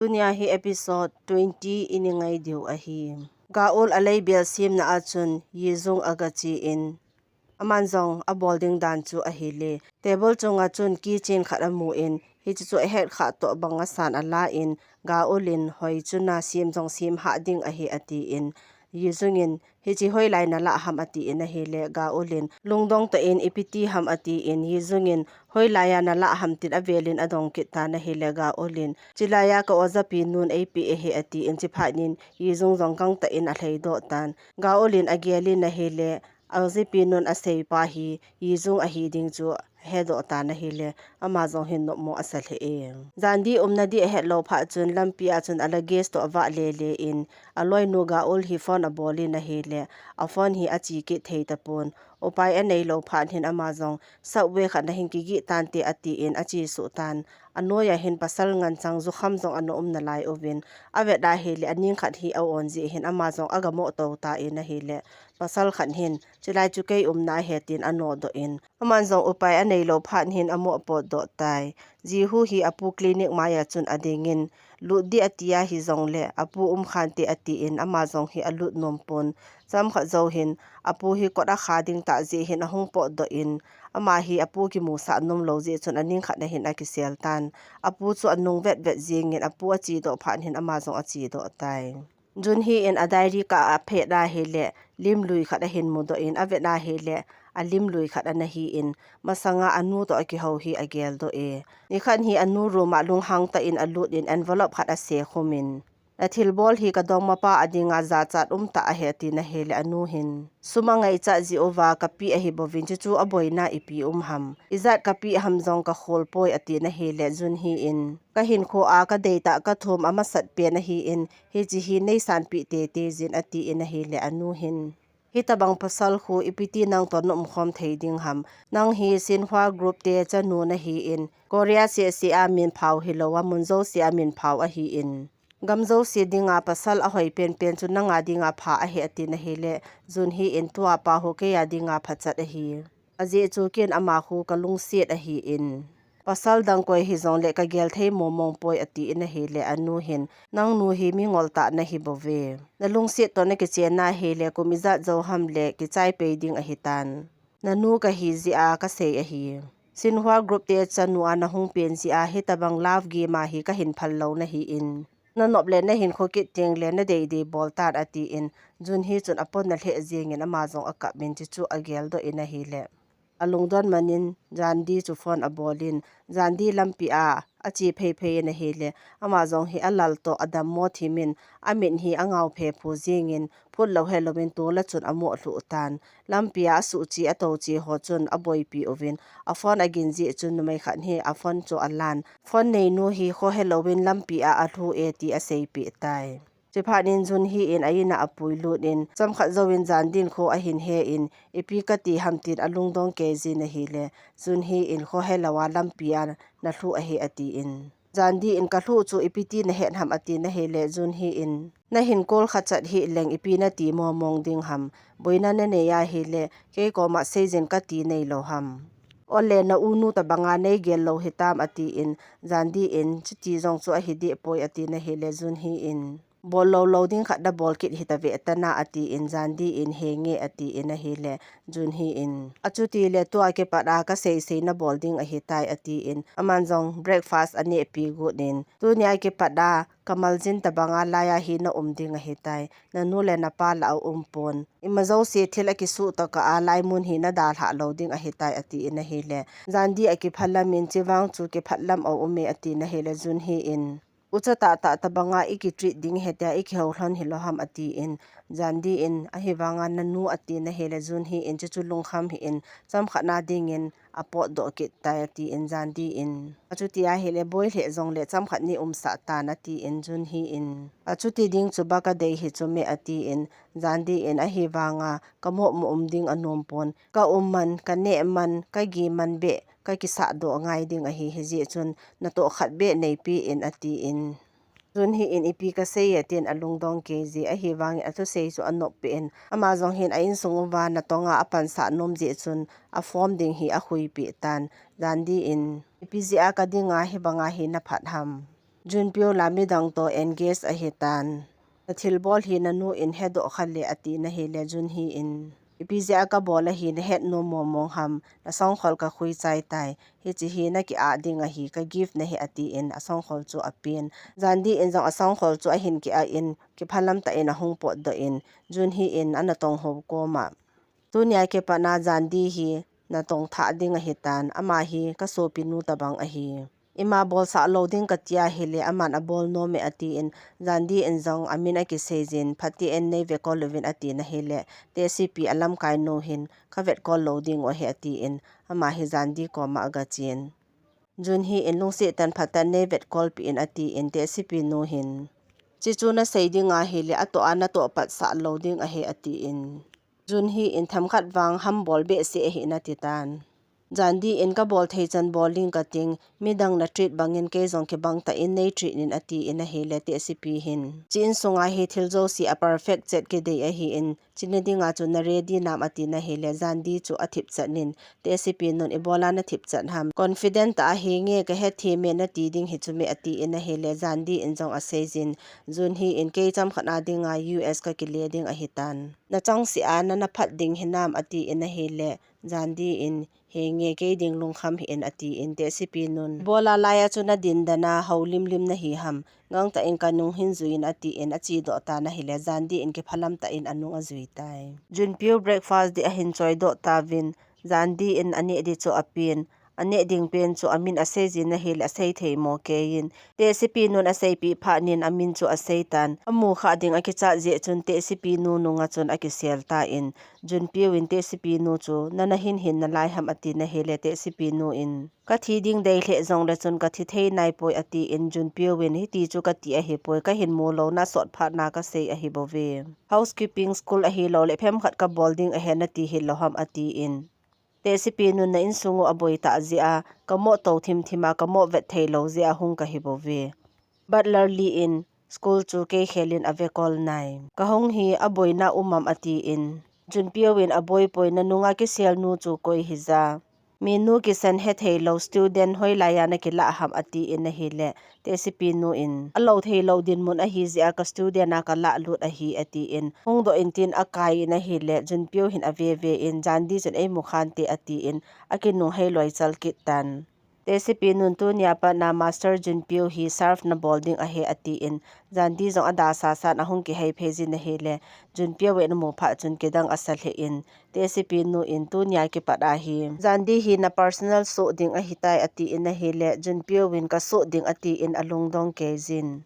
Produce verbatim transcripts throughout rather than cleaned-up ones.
Tunia hi episode twenty i ngai diu ahi. Gaeul a leibel semna a chun Yijung aga che in, aman jong abol ding dan chu ahile, table chunga chun keychain khat amu in, hichu chu ahet kha toh bang asan ala in, Gaeul in hoi chun a sem jong sem hah ding ahi ati in, Yijung in, hiche hoilai nalah ham ati in ahile, Gaeul in, lungdong tah in ipi ti ham ati in, Yijung in, hoilai a nalah ham tin avel in adong kit tan ahile, Gaeul in, chulai a ka ojapi nun eipeh ahi ati in, chuphat in, Yijung jong gangtah in alhai doh tan. Gaeul in agel in ahile, ojapi nun asei pa hi, Yijung ahi ding chu ahe doh tan ahile, ama jong hin nopmo asa lheh e. Jandi umna ding ahet lou phat chun, lampi a chun a luggage toh avah lele in, aloinu Gaeul hi phone abol in ahile, a phone hi ache kit thei tapon. Upai anei lou phat hin ama jong, subway khat na hin kigih tante ati in ache suh tan. Anoi a hin pasal ngen chang jukham jong ana um nalai uvin, avet ahile, aning khat hi a-on jeh hin ama jong aga mo to tan ahile, pasal khat hin, chulai chu kei umna ahi tin anodoh in, aman jong upai anei lou phat hin amo potdoh tai. Jihu hi apu clinic mai a chun ading in, lut ding ati ahi jongle, apu um khante ati in, ama jong hi alut nom pon. Chomkhat jou hin, apu hi kot akha ding tah jeh hin ahung potdoh in, ama hi apu kimusah nom lou jeh chun aning khat na hin akisel tan. Apu chu anung vetvet jeng in, apu ache doh phat hin ama jong ache doh tai. Junhee in a diary kah a aphet ahile, lim lui khat ahin mudoh in, avet ahile, alim lui khat ana hi in, masanga anu toh akihou hi agel doh e. Nikhat hi anu room a lunghang tah in alut in, envelope khat ase khum in, na thilbol hi ka dongmapa a dinga jachat um tah ahi ati ahile, anu hin, sum angaichat jeh uva kapeh ahi bouvin, chuchu aboina ipi um ham. Ijat kapeh ham jong kakhol poi ati ahile, Junhee in, ka hinkho a kadei tah kathum amasat pen ahi in, hiche hi neisanpeh teitei jin ati in ahile, anu hin, hitabang pasal khu ipi ti nang toh na umkhom thei ding ham. Nang hi Shinhwa Group te chanu nahi in, Korea seh seh a minphao hilou a, mun jouse a minphao ahi in, gam jouse dinga pasal ahoi penpen chu nanga dinga pha ahi ati ahile, Junhee in, tua pa khu kei a dinga phachat ahi. Ajeh chu ken ama khu kalungset ahi in, pasal dang koi hijongle kagel thei momong poi ati in ahile, anu hin, nangnu hi mingol tah nahi bouve. Nalungset toh nakichen ahile, kum ijat jou ham le kichai pei ding ahi tan. Nanu kahi jeh a kasei ahi. Shinhwa Group te chanu a nahung pen jeh a hitabang love game a hi kahin phal lou nahi in, nanop le nahinkho kit teng le nadei dei bol tan ati in, Junhee chun apon na lheh jeng in ama jong akap in, chuchu agel doh in ahile, alungdon man in Jandi chu phone abol in, Jandi lampi a ache phei phei in ahile, ama jong hi alal toh adammo thim in, amit hi angao phephu jeng in, phut lou helou in tol a chun amo lhuh tan. Lampi a asuh che atou che ho chun aboipi uvin, a phone agin jeh chun numei khat hi a phone chu alan, phone neinu hi kho helou in lampi a alhu e ti aseipeh tai. Chuphat in Junhee in a in a apui lut in, chomkhat jou in Jandi in kho ahin he in, ipi kati ham tin alungdong kei jin ahile, Junhee in, kho helou a lampi a nalhu ahi ati in, Jandi in, kalhu chu ipi ti nahet ham ati ahile, Junhee in, nahin call khat chat hih leng ipi nati momong ding ham, boina nanei ahile, kei koma seijin kati neilou ham. Ole na unu tabanga neigel lou hitam ati in, Jandi in, chuti jong chu ahi deh poi ati ahile, Junhee in, bol lou lou ding khat nabol kit hita ve tana ati in, Jandi in, he nge ati in ahile, Junhee in, achuti le tua kipat a kasei sei nabol ding ahitai ati in, aman jong breakfast anehpi got in, tunia kipat a kamaljin tabanga lai a hi na um ding ahitai, nanu le napa la aum pon. Ima jouse thil akisuh tokah a laimun hi nadalhah lou ding ahitai ati in ahile, Jandi akiphalam in, chuvang chu kiphatlam aum e ati ahile, Junhee in, ucha tahtah tabanga iki treat ding hitia iki houlhon hilou ham ati in, Jandi in, ahivanga nanu ati ahile, Junhee in, chuchu lungkham hih in, chomkhat na ding in apotdoh kit tai ati in, Jandi in, achuti ahile, boi lheh jongle chomkhat ni umsah tan ati in, Junhee in, achuti ding chu ba kadei hi chu me ati in, Jandi in, ahivanga kamoh moh um ding anom pon, ka um man, kaneh man, kagi man beh kakisah doh ngai ding ahi, hijeh chun natoh khat beh neipe in ati in, Junhee in, ipi kasei e tin alungdong kei jin, ahivangin athusei chu anop peh in, ama jong hin a insung uva natong a apansah nom jeh chun aform ding hi akhuipeh tan. Jandi in, ipi jeh a kading a hibanga hi naphat ham. Junpyo la midang to engage ahi tan. Na thilbol hi nanu in hedoh kha le ati na hile Junhee in, ipi jeh a kabol ahi nahet nom mong mong ham, na songkhol kakhui chai tai. Hichi hi naki-ah ding ahi, ka gift nahi ati in asongkhol chu apen. Jandi in jong asongkhol chu ahin ki-ah in, kiphalam tah in ahung potdoh in, Junhee in anatong ho koma, tunia kipat na Jandi hi natong thah ding ahi tan, ama hi kasopinu tabang ahi. Ima bolsah lou ding kati ahile, aman abol nom e ati in, Jandi in jong amin akisei jin, phaten nei vetkol uvin ati na hile, Tae Sipi alamkai nu hin, kavetkol lou ding u ahi ati in, ama hi Jandi koma agachen. Junhee in lungset tah in phaten nei vetkol peh in ati in, Tae Sipi nu hin, chichu nasei ding ahile, atoh a natoh patsah lou ding ahi ati in, Junhee in themkhat vang ham bol behseh ahi nati tan. Jandi in kabol thei chan bol ding kating, midang na treat bangin kei jong kibang tah in nei treat in ati in ahile Tae Sipi hin, chi insunga hi thil jouse a perfect chet kidei ahi in, chini dinga chu na ready nam ati na hile Jandi chu athip chan in, Tae Sipi nun ibola nathip chan ham, confident tah a hi nge kahet thei me nati ding hi chu me ati in ahile Jandi in jong asei jin, Junhee in kei chomkhat na dinga U S kakile ding ahi tan. Nachang seh a nana phat ding hinam ati in ahile, Jandi in, henge kei ding lungkham hih in ati in, Tae Sipi nun, ibola laiya chu nadin dan a houlim lim nahi ham, gangtah in kanung hin jui in ati in achedoh tan ahile, Jandi in kiphalam tah in anung ajui tai. Junpyo breakfast ding ahin choidoh tauvin, Jandi in aneh ding chu apen, aneh ding pen chu amin asei jin ahile asei thei mo kei in, Tae Sipi nun aseipeh phat in amin chu asei tan. Amu khah ding akichat jeh chun Tae Sipi nu nunga chun akisel tan, Junpyo in Tae Sipi nu chu nana hin hin nalai ham ati na hile Tae Sipi nu in, kathi ding dei lheh jongle chun kathi thei naipoi ati in, Junpyo in hiti chu kati ahipoi, kahin mu lou na sot phat na kasei ahi bouve. Housekeeping school ahilou le phem khat kabol ding ahi nati hilou ham ati in, Tae Sipi nun na insung u aboi tah jeh a, kamoh tou thim thim a, kamoh vet thei lou jeh a hung kahi bouve. Butler Lee in school chu kei khel in ave kol nai. Kahung hi aboina um am ati in, Junpyo in aboi poi, nanunga kisel nu chu koi hija. Minu kisan hethei lou student hoilaiya nakilah ham ati in ahile, Tae Sipi nu in, alou thei lou dinmun ahi jeh a ka student a kalah lut ahi ati in, hung doh in tin akai in ahile, Junpyo hin ave ve in, Jandi chun eimu khante ati in, akinung hei loi chal kit tan. Tae Sipi nun tunia pat na Master Junpyo hi serve nabol ding ahi ati in, Jandi jong ada sa san ahung kihei phei jin ahile, Junpyo in amu phat chun kidang asa lheh in, Tae Sipi nu in tunia kipat ahi, Jandi hi na personal soh ding ahitai ati in ahile, Junpyo in ka soh ding ati in alungdong kei jin.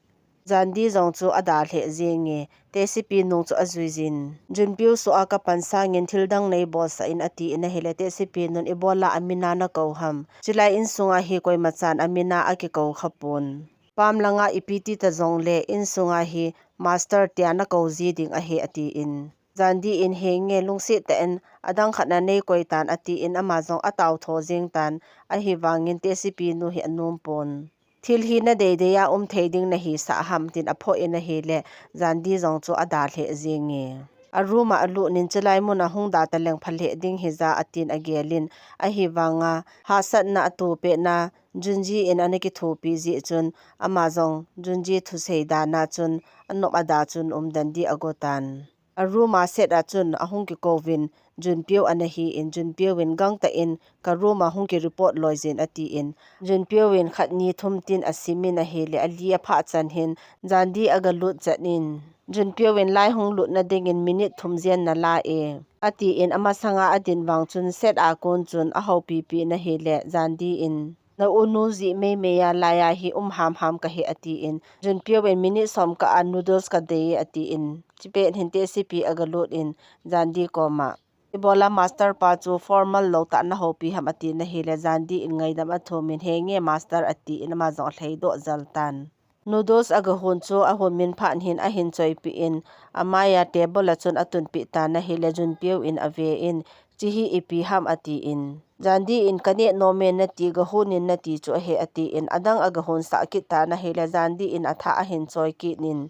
Jandi jong chu ada lheh jenge, Tae Sipi nu chu ajui jin. Junpyo soh a kapan sangin thil dang nei bolsah in ati in ahile, Tae Sipi nun ibola amin a nakou ham. Chulai insunga hi koima chan amin a akikou khapon. Pam langa ipi ti ta jongle insunga hi master tia nakou ji ding ahi ati in. Jandi in henge lungset tah in adang khat na nei koi tan ati in ama jong atao tho jing tan ahivangin Tae Sipi nu hi anom pon. Thil hi nadei dei a um thei ding nahisah ham tin aphoh in ahile, Jandi jong chu ada lheh jenge. A room a alut in chulai mun a hung da taleng phalheh ding hija atin agel in ahivanga hahsatna ato pet na Junji in ana kithopi jeh chun ama jong Junji thusei dan a chun anop ada chun umden ding ago tan. A room a set a chun ahung kikouvin, Junpyo ana hi in, Junpyo in gangtah in ka room a hung ki report loi jin ati in, Junpyo in khat ni thum tin asim in ahile, ali aphah chan hin, Jandi agalut chan in, Junpyo in lai hung lutna dingin minute thum jen nala e, ati in amasanga adin vang chun set a kon chun ahoupi pi in ahile, Jandi in, na unu jih mei mei a laiya hi um ham ham kahi ati in, Junpyo in minute som kah a noodles kadei ati in, chipet hin Tae Sipi agalut in, Jandi koma, ibola master pa chu formal lou tah nahoupi ham ati in ahile, Jandi in ngaidam athum in, henge master ati in ama jong alhaidoh jel tan. Noodles agahon chu ahon min phat hin ahin choipi in, amaiya table a chun atunpi tan ahile, Junpyo in ave in, chi hi ipi ham ati in, Jandi in kaneh nom e nati, gahon in nati chu ahi ati in, adang agahon sah kit tan ahile, Jandi in atha ahin choi kit in,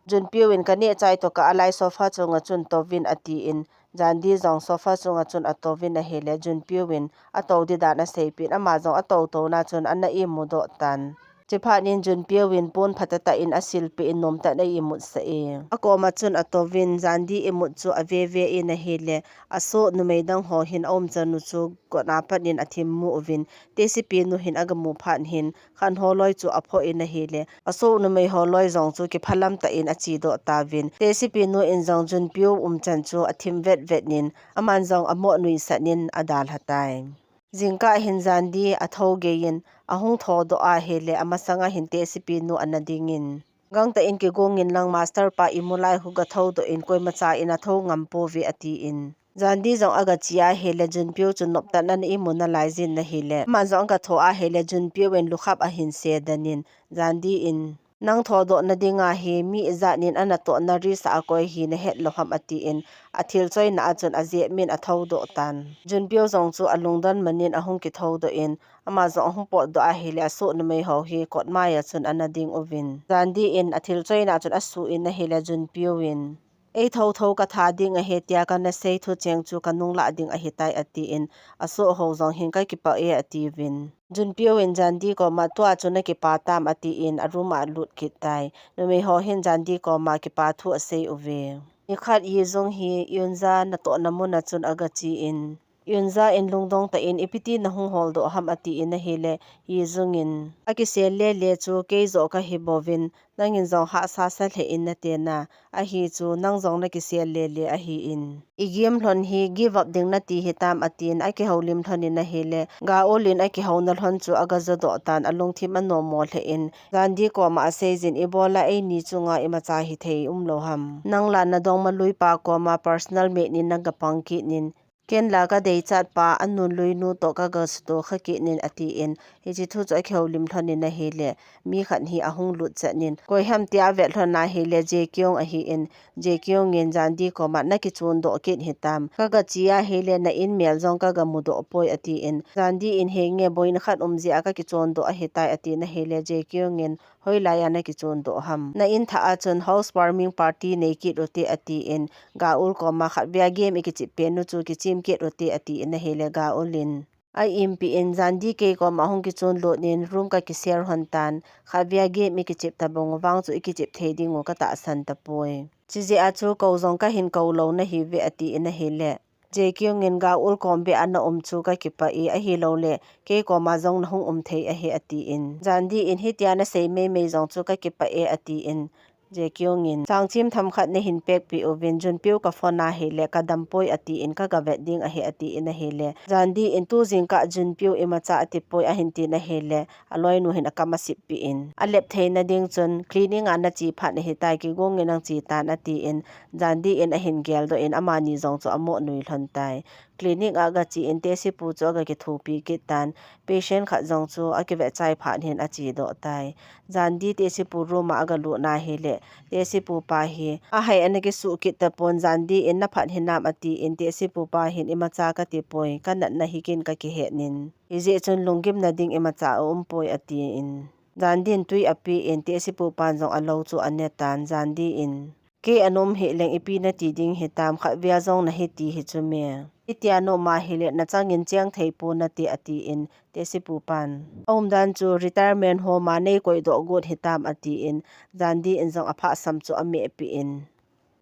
Junpyo in kaneh chai tokah a lai sofa chunga chun touvin ati in, Jandi jong sofa chunga chun atouvin ahile, Junpyo in atou ding dan aseipin, ama jong atou touna chun ana imudoh tan. Chuphat in Junpyo in pon phatah tah in asilpeh in nomtah in a imut sah e. Akoma chun atouvin Jandi imut chu aveve in ahile, asoh numei dang ho hin aumchan u chu kotna pat in athim mu uvin, Tae Sipin nu hin agamu phat hin khan holoi chu aphoh in ahile, asoh numei holoi jong chu kiphalam tah in achedoh tauvin, Tae Sipin nu in jong Junpyo umchan chu athim vetvet in, aman jong amoh nuisat in adalha tai. Jingkah hin Jandi athou gei in, ahung thodoh ahile, amasanga hin Tae Sipin nu ana dingin, gangtah in kigong inlang master pa imu lai khu gathoudoh in, koimacha in athou ngam pouve atin. Jandi jong agache ahile, Junpyo chu noptah in ana imu nalai jin ahile, aman jong agatho ahile, Junpyo in lukhap ahin sedan in, Jandi in, nang thodoh nading ahi, mi ijat in anatohna risk a akoi hi nahet lou ham atin, athil choina a chun ajep min athoudoh tan. Junpyo jong chu alungdon man in ahung kithoudoh in, ama jong ahung potdoh ahile, asoh numei ho hi kot mai a chun ana ding uvin, Jandi in athil choina a chun asuh in ahile, Junpyo in, ei thotho katha ding ahi tia kana sei thucheng chu kanung lah ding ahitai atin, asoh ho jong hin kakipah e atiuvin. Junpyo in Jandi koma tua chu nakipah tam atin, aroom a alut kit tai. Numei ho hin Jandi koma kipah thu asei uve. Nikhat Yi Jung hi Eunja natohna mun a chun agache in, Eunja in lungdong tah in, ipi ti nahung holdoh ham atin ahile, Yi Jung in, akisel lele chu kei joh kahi bouvin, nangin jong hahsa sa lheh in nate na, ahi chu nang jong nakisel lele ahin, igim lhon hi give up ding nati hitam atin, akihoulim lhon in ahile, Ga Eul in akihouna lhon chu agajodoh tan, alungthim anommo lheh in, Jandi koma aseijin, ibola eini chunga imacha hithei umlou ham. Nang la nadongma lui pa koma personal maid in nagapang kit in, ken la kadeichat pa anunlui nu toh kagasutoh kha kit in atin, hiche thu chu akihoulim lhon in ahile, mi khat hi ahung lut chan in, koi ham tia avet lhon ahile, Jae Kyung ahin, Jae Kyung in Jandi koma nakichondoh kit hitam. Kagache ahile, na in mel jong kagamudoh poi atin, Jandi in henge boina khat um jeh a kakichondoh ahitai atin ahile, Jae Kyung in, hoilai a nakichondoh ham? Na in thah a chun housewarming party nei kit ute atin, Ga Eul koma khatvei a game ikichep pen u chu kichim kit ute atin ahile, Ga Eul in, a impi in, Jandi kei koma hung kichonlut in room kakisel lhon tan, khatvei a game ikichep tabang u vang chu ikichep thei ding u katahsan tapoi. Chijeh a chu kou jong kahin kou lou nahiuve atin ahile, Jae Kyung in, Ga Eul kom beh a naum chu kakipah e, ahilouleh kei koma jong nahung um thei ahi atin, Jandi in, hitia nasei meimei jong chu kakipah e atin, Jae Kyung in, changchim themkhat nahin pekpeh uvin, Junpyo kaphone ahile kadam poi atin, kagavet ding ahi atin ahile, Jandi in, tu jingkah Junpyo imacha atipoi ahin tin ahile, aloinu hin akam asippeh in, alep theina ding chun, clinic a nache phat ahitai, kigong in nang che tan atin, Jandi in ahin geldoh in, amani jong chu amoh nui lhon tai. Clinic a agache in, Tae Sipu chu agakithopi kit tan, patient khat jong chu akivet chai phat hin achedoh tai. Jandi Tae Sipu room a agalut na ahile, Tae Sipu pa hi, ahai ana kisuh kit tapon, Jandi in, naphat hinam atin, Tae Sipu pa hin, imacha katipoi, kanatna hi ken kakihet in, hijeh chun lunggimna ding imacha aumpoi atin, Jandi in tui apen, Tae Sipu pan jong alou chu ane tan, Jandi in, kei ana um hih leng ipi nati ding hitam, khatvei a jong nahi ti hi chu me? Hitia naum ahile, nachangin cheng thei pon nate atin, Tae Sipu pan, aumdan chu retirement home a neikoidoh got hitam atin, Jandi in jong aphasam chu amehpeh in,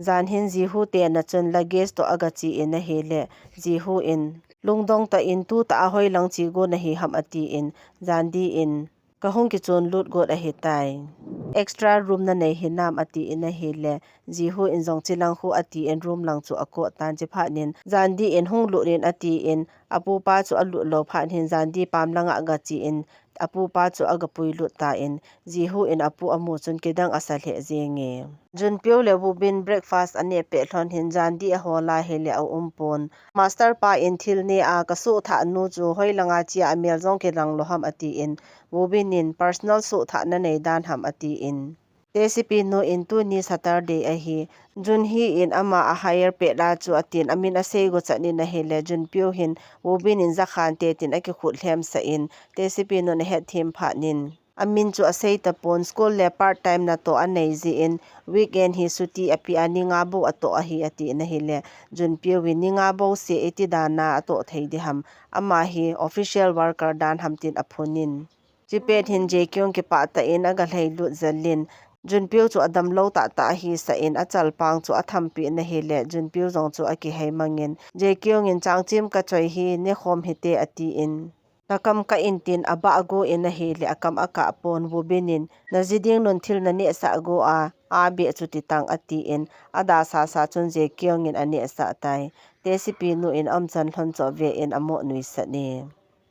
jan hin Jihu te na chun luggage toh agache in ahile, Jihu in, lungdong tah in tutah a hoilang che got nahi ham atin, Jandi in, kahung kichonlut got ahitai. Extra room nanei hinam atin ahile, Jihu in jong chelang khu atin room lang chu akot tan, chuphat in, Jandi in hung lut in atin, apupa chu alut lou phat hin Jandi pam langa agache in, apupa chu agapuilut tan, Jihu in apu amu chun kidang asa lheh jenge. Junpyo le Woobin breakfast aneh peh lhon hin Jandi ahol ahile aumpon. Master pa in thil ne a kasohthah nu chu hoilanga che a amel jong kilang lou ham atin, Woobin in personal sohthah nanei dan ham atin, Tae Sipu nu in tuni Saturday ahi, Junhee in ama ahire pet a chu atin amin asei got chan in ahile, Junpyo hin Woobin in jakhan te tin akikhut lhemsah in, Tae Sipu nun ahetthem phat in, amin chu asei tapon, school le part time natoh anei jeh in, weekend hi chutti apeh a ni nga bou atoh ahi atin ahile, Junpyo in ni nga bou seh iti dan a atoh thei ding ham, ama hi official worker dan ham tin aphun in, Chipet hin Jae Kyung kipah tah in aga lhailut jel in, Jun Pyo chu adam lou tah tah ahi sah in, achalpang chu athampi in ahile, Jun Pyo jong chu akihei mang in, Jae Kyung in, "Changchim kachoi hi, nekhom hite," ati in, "Nakam kah in," tin abah go in ahile, akam akah pon, Woo Bin in, "Naji ding nun thil naneh sah go a, abeh chu titang," ati in, ada sasa chun Jae Kyung in aneh sah tai. Tehsepi nu in aumchan lhon chu ave in amo nuisat e.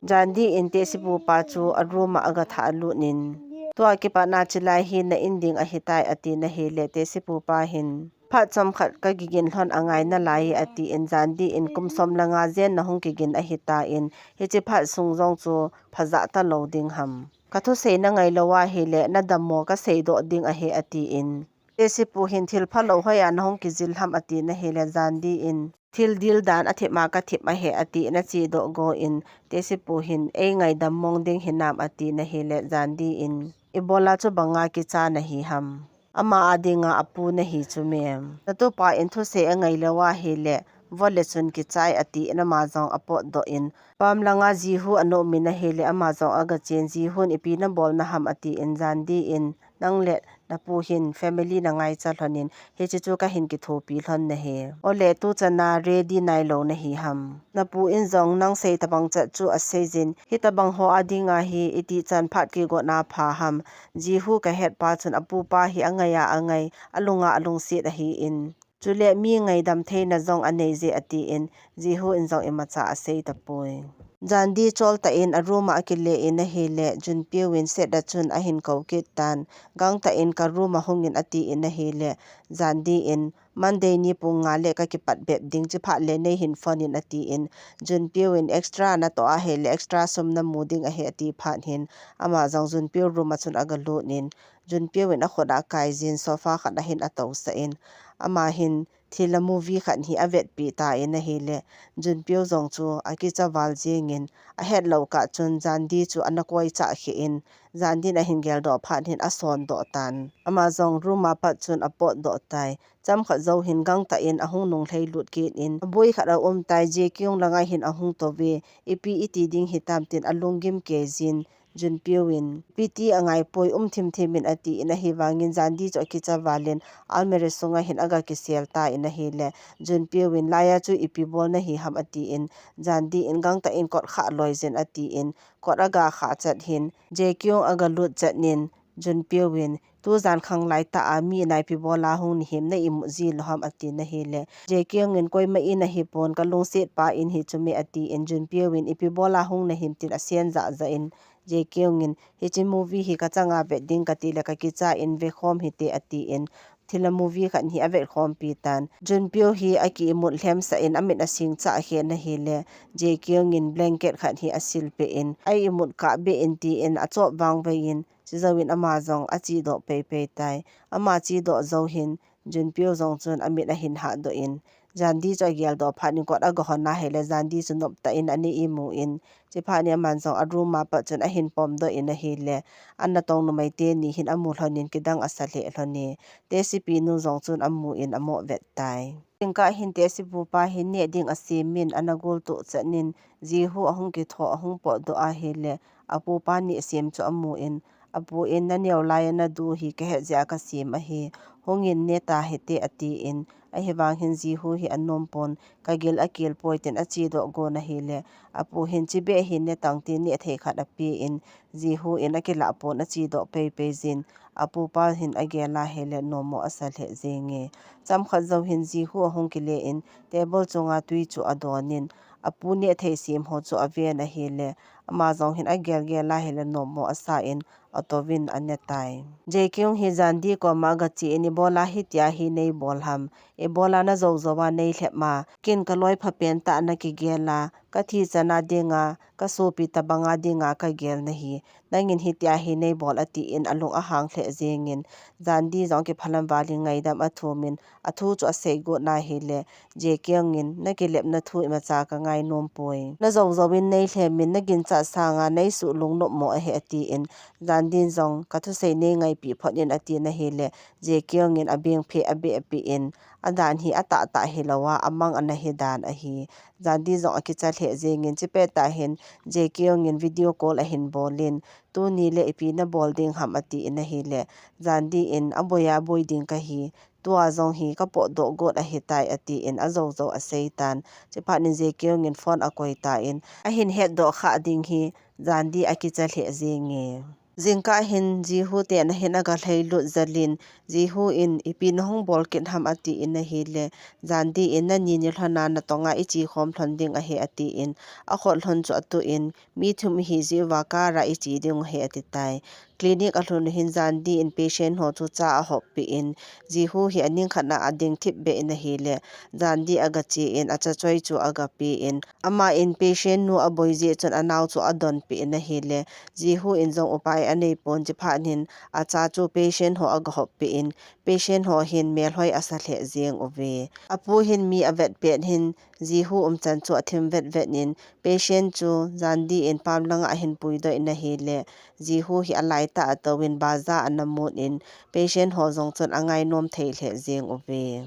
Jandi in tehsepu pa chu a room a aga thah lut in, "Tua kipat na chilai hi na in ding ahitai," ati in ahile, tehsepu pa hin, "Phat chomkhat ka kigin lhon angai nalai e," ati in, Jandi in, "Kum som le nga jen nahung kigin ahitan, hiche phat sung jong chu phajah talou ding ham. Ka thusei nangai lou ahile, nadammo kasei doh ding ahi," ati in, tehsepu hin, "Thil phalou hoiya nahung kijil ham?" ati in ahile, Jandi in, "Thil dil dan athip ma kathip ahi," ati in achedoh go in, tehsepu hin, "Ei ngaidam mong ding hinam?" ati in ahile, Jandi in, "Ibola chubanga kicha nahi ham? Ama a dinga apu nahi chu me? Natupa in thusei angai lou ahile, vo le chun kichai," ati in ama jong apotdoh in, pam langa Jihu ana um in ahile, ama jong aga chen, Jihu in, "Ipi nabolna ham?" ati in, Jandi in, "Nang le napu hin family nangaicha lhon in, hiche chu kahin kithopi lhon nahi. Ole, tuchan a ready nailou nahi ham? Napu in jong nang sei tabang chat chu asei jin, hitabang ho a dinga hi itih chan phat kigot na pha ham? Jihu kahet pa chun apupa hi angai a angai, alunga alungset ahi in. Chule mi ngaidam theina jong anei je," ati in, Jihu in jong imacha asei tapoi. Jandi chol tah in a room a akile in ahile, Junpyo in set a chun ahin kou kit tan, "Gangtah in ka room a hung in," ati in ahile, Jandi in, "Monday ni pung nga le kakipat bep ding, chuphat le neihin phone in," ati in, Junpyo in, "Extra natoh ahile extra sum namu ding ahi," ati phat hin, ama jong Junpyo room a chun aga lut in, Junpyo in akhut a akai jin sofa khat a hin atousah in, ama hin thriller movie khat hi avetpi tan ahile, Junpyo jong chu akicha val jing in, ahetlou kah chun Jandi chu ana koicha khe in, Jandi in ahin geldoh phat hin asondoh tan. Ama jong room a pat chun apotdoh tai. Chomkhat jou hin gangtah in ahung nunglhai lut kit in, aboi khat a um tai, Jae Kyung langa hin ahung tou ve, "Ipi iti ding hitam?" tin alunggim kei jin, Junpyo in, "Ipi ti angai poi, um thimthim in," ati in, ahivangin Jandi chu akicha val in almirah sunga hin aga kisel tan ahile, Junpyo in, "Laiya chu ipi bol nahi ham?" ati in, Jandi in, "Gangtah in kot khah loi jin," ati in, kot aga khah chat hin, Jae Kyung aga lut chat in, Junpyo in, "Tujan khang lai tah a mi naipi bola hung nahim, na imut ji lou ham?" ati in ahile, Jae Kyung in, "Koima in ahipon, kalungset pa in hi chu me," ati in, Junpyo in, "Ipi bola hung nahim?" tin asen jahjah in, Jae Kyung in, "Hiche movie hi kachanga vet ding kati le kakicha in, vekhom hite," ati in, thriller movie khat hi avetkhompi tan. Junpyo hi aki imut lhemsah in, amit asing chah khe in ahile, Jae Kyung in blanket khat hi asilpeh in, "A imut kah beh in," ti in achop vangvai in, chujou in ama jong achedoh peipei tai. Ama chedoh jou hin, Junpyo jong chun amit ahin hahdoh in, Jandi chu ageldoh phat in kot aga hon ahile, Jandi chu noptah in ana imu in, chuphat in aman jong a room a pat chun ahin pomdoh in ahile, anatong numei teni hin amu lhon in kidang asa lheh lhon e, tehsepi nu jong chun amu in amo vet tai. Jingkah hin tehsepu pa hin neh ding asem in ana gultoh chat in, Jihu ahung kitho ahung potdoh ahile, apupa neh sem chu amu in, apu in, "Naneo laiya nadu hi kahet jeh a kasem ahi, hung in neta hite," ati in, ahivang hin Jihu hi anom pon, "Kagil akel poi," tin achedoh gon ahile, apu hin, "Chibeh hi netang," tin neh thei khat ape in, Jihu in akilah pon achedoh peipei jin, apupa hin agel ahile nommo asa lheh jenge. Chomkhat jou hin Jihu ahung kile in, table chunga tui chu adon in, apu neh thei sem ho chu aven ahile, ama jong hin agelgel ahile nommo asa in, atouvin ane tai. Jae Kyung hi Jandi koma aga che in, "Ibola hitia hi neibol ham? Ibola najoujou a neilhep ma? Kin kaloi phapen tah a nakigel a, kathi chan a dinga, kasopi tabang a dinga kagel nahi. Nangin hitia hi neibol," ati in alung ahang lheh jeng in, Jandi jong kiphalam val in ngaidam athum in, athu chu asei got na hile, Jae Kyung in, "Nakilepna thu imacha kangai nom poi. Najoujou in neilhem in, naginchat sanga neisuh lungnop mo ahi," ati in, Jan Din jong ka thusei nei ngaipi phot in ati na hile, Jae Kyung in a beng phe a be a pi in, a dan hi a tah tah hi lo a, a mang a na hi dan ahi. Jandi jong a kicha lheh jeng in, chipet tah hin Jae Kyung in video call a hin bol in, tuni le ipi na bol ding ham ati in ahile, Jandi in a boi a boi ding ka hi, tua jong hi ka potdoh got ahi tai ati in a jou jou a sei tan. Chiphat in Jae Kyung in phone a koi ta in, a hin hetdoh kha ding hi Jandi a kicha lheh jeng e. Jingkah hin Jihu te na hin a ga lhai lut jal in, Jihu in ipi na hung bol kit ham ati in ahile, Jandi in na ni ni lhon a na tong a i chi khom lhon ding ahi ati in, a khut lhon chu a tu in, mi thum hi ji uva car a i chi ding ahi ati tai. Clinic a lhun hin Jandi in patient ho chu cha a hop pi in, Jihu hi a ning khat na a ding thip be in ahile, Jandi a ga che in a cha choi chu a ga pi in, ama in patient nu a boi jeh chun a nao chu a don pi in ahile, Jihu in jong upai a nei pon chiphat hin a cha chu patient ho a ga hop pi in, patient ho hin melhoi a sa lheh jeng uve. A pu hin mi a vet pet hin Jihu umchan chu a thim vet vet in, patient chu Jandi in pam langa a hin puidoh in ahile, Jihu hi a lai tah a tou in baza a na mut in, patient ho jong chun a ngai nom thei lheh jeng uve.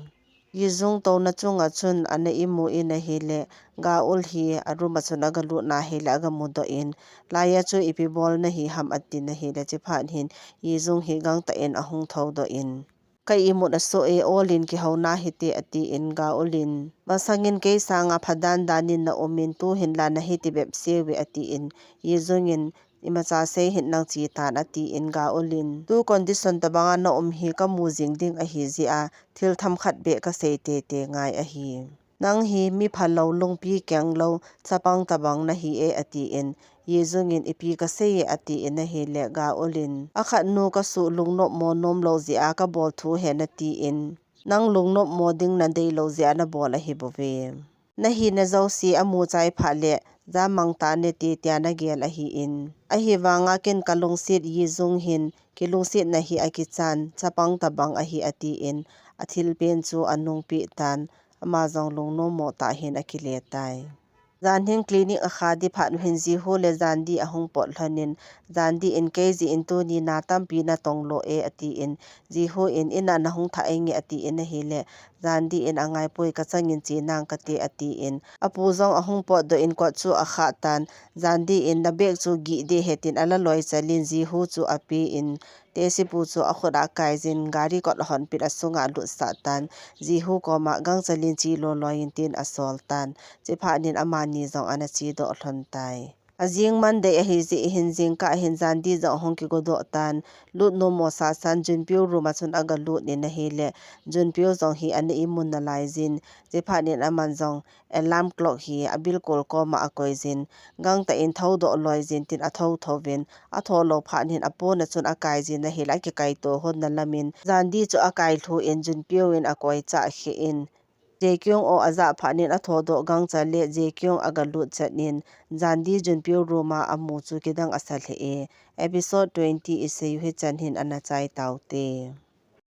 Yijung touna chunga chun a na imu in ahile, Ga Eul hi a room a chun a ga lut na hile a ga mudoh in, laiya chu ipi bol na hi ham ati na hile, chiphat hin Yijung hi gangtah in a hung thoudoh in, ka imut a soh e, Eul in kihouna hite ati in, Ga Eul in, masang in kei sanga phadan dan in na um in, tu hin la na hiti bep se uve ati in, Yijung in, imacha sei hih in nang chi tan ati in, Ga Eul in, tu condition tabang a na um hi ka mu jing ding ahi jeh a, thil themkhat beh ka sei tete ngai ahi. Nang hi mi phalou, lungpi kenglou, chapang tabang na hi e ati in, Yijung in ipi ka sei e ati in ahile, Ga Eul in, a khat nu ka suh lungnopmo nomlou jeh a ka bol thu ahi nati in, nang lungnopmo ding na deilou jeh a na bol ahi bouve. Na hina jouse a mu chai phat le, ja mang tan nate tia na gel ahi in, ahivanga ken ka lungset, Yijung hin kilungsetna hi a kichan, chapang tabang ahi ati in, a thilpen chu a nungpeh tan, ama jong lungnommo tah hin a kile tai. Jan hin clinic a kha di phat u hin Jihu le Jandi a hung pot lhon in, Jandi in kei jeh in tuni na tampi na tong lo e ati in, Jihu in, in a na hung thah inge ati in ahile, Jandi in a ngai poi, ka chang in che nang kate ati in, a pu jong a hung potdoh in kot chu a khah tan, Jandi in na bag chu gih ding ahi tin a la loi chal in Jihu chu a pe in, Taxi pu chu a khut a kai jin, gari kot a hon pin a sunga a lut sah tan. Jihu koma gangchal in che loi loi in tin a sol tan. Chiphat in amani jong ana che doh lhon tai. A jing Monday ahi jeh hin jingkah hin Jandi jong a hung kigo doh tan. Lut nom mo sa san Junpyo room a chun a ga lut in ahile, Junpyo jong hi ana imu nalai jin. Chiphat in aman jong alarm clock hi a bilkol koma a koi jin, gangtah in thou doh loi jin tin a thou thou vin, a thou lou phat hin a pon a chun a kai jin ahile, a kikai to hon na lam in Jandi chu a kai lhu in Junpyo in a koi chah kheh in, Jae Kyung o a jah phat in a thou doh gangchal le Jae Kyung a ga lut chan in, Jandi Junpyo room a a mu chu kidang a sa lheh e. Episode twenty i sei u hi chan hin ana chai tau te.